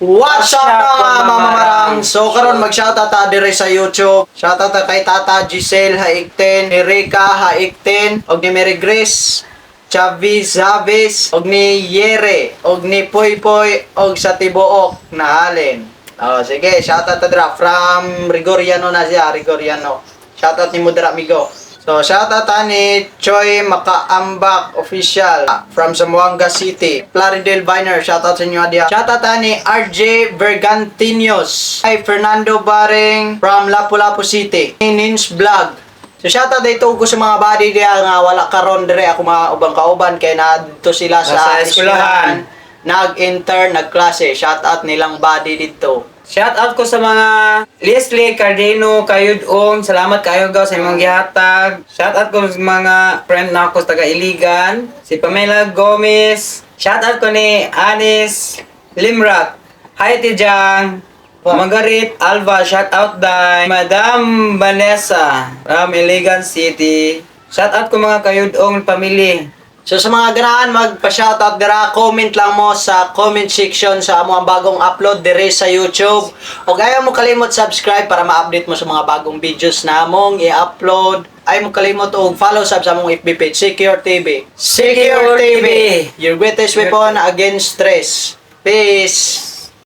What's up, mga mga mamarang? So karon mag-shoutout ta dire sa YouTube. Shoutout ta kay Tata Giselle Haikten, ni Rica Haikten, og ni Mary Grace Chavez Chavez, og ni Yere, og ni Poy Poy, og sa tibuok na halin. Oh, sige, shoutout ta dira from Rigoriano na siya, Rigoriano. Shoutout ni Mudra amigo. So, shoutout ta ni Choi Makaambak Official from Zamboanga City. Plaridel Viner, shoutout sa inyo diha. Shoutout ta ni RJ Bergantinos. Ay Fernando Baring from Lapu-Lapu City. Nins Vlog. So shoutout dito ko sa mga buddy diha nga wala karon dire ako mga ubang kauban kay naadto sila sa Nasa eskwelahan. Nag-intern, nagklase. Shoutout nilang buddy dito. Shout out ko sa mga Leslie Cardeno Kayudong. Salamat kayo gaw sa imong gihatag. Shout out ko sa mga friend na ako sa taga Iligan, si Pamela Gomez. Shout out ko ni Anis Limrak. Hi, Tijang. Margaret Alva, shout out dai. Madam Vanessa from Iligan City. Shout out ko mga kayudong family. So sa mga ganahan magpa-shoutout dira, comment lang mo sa comment section sa amo ang bagong upload dire sa YouTube. O ayaw mo kalimot subscribe para ma-update mo sa mga bagong videos na among i-upload. Ayaw mo kalimot og follow sub sa among FB page, Secure TV. Secure Secure TV, TV, your greatest weapon against stress. Peace.